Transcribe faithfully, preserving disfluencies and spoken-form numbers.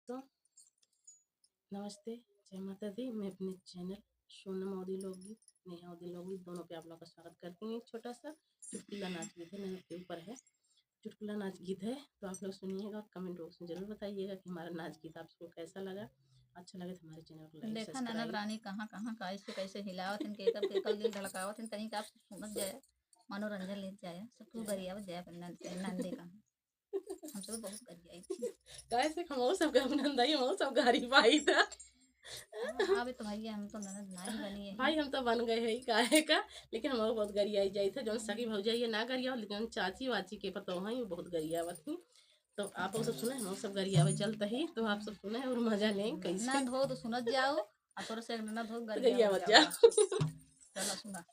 दोस्तों, नमस्ते, जय माता दी। मैं अपने चैनल सोनम अवधी लोकगीत, नेहा अवधी लोकगीत दोनों पे आप लोग का स्वागत करती हूँ। एक छोटा सा चुटकुला नाच गीत है, ननद के ऊपर है। चुटकुला नाच गीत है, तो आप लोग सुनिएगा और कमेंट बॉक्स में जरूर बताइएगा कि हमारा नाच गीत आप सबको कैसा लगा। अच्छा लगे तो हमारे चैनल को लाइक, देखा ननद सब्सक्राइब। रानी कहाँ कहाँ कैसे कैसे हिलावत हैं, केकर केकर दिल धड़कावत हैं, तनिक आप सुनत जाए, मनोरंजन लेत जाए, सब कुछ गरियावत जाए अपने नन-, ननदे का। हम सब बहुत गरियाई थी। काहे से हम सब के ननद आई, हम सब गरीब आई था। हाँ, अबे तो भैया हम तो ननद नाही बनी है। भाई हम तो बन गए हैं काहे का, लेकिन हम बहुत गरियाई जाई थे। जौन सगी भौजाई है ना गरियाओ, लेकिन चाची वाची के पतोह हैं, वो बहुत गरियावत ही। तो आप सब सुने, हम सब गरियावे चलते ही, तो आप सब सुने और मजा लें कैसे। ननद हो तो सुनत जाओ, और थोड़ा से ननद हो गरियावत गरियावत जाओ। जाओ। चलो सुना।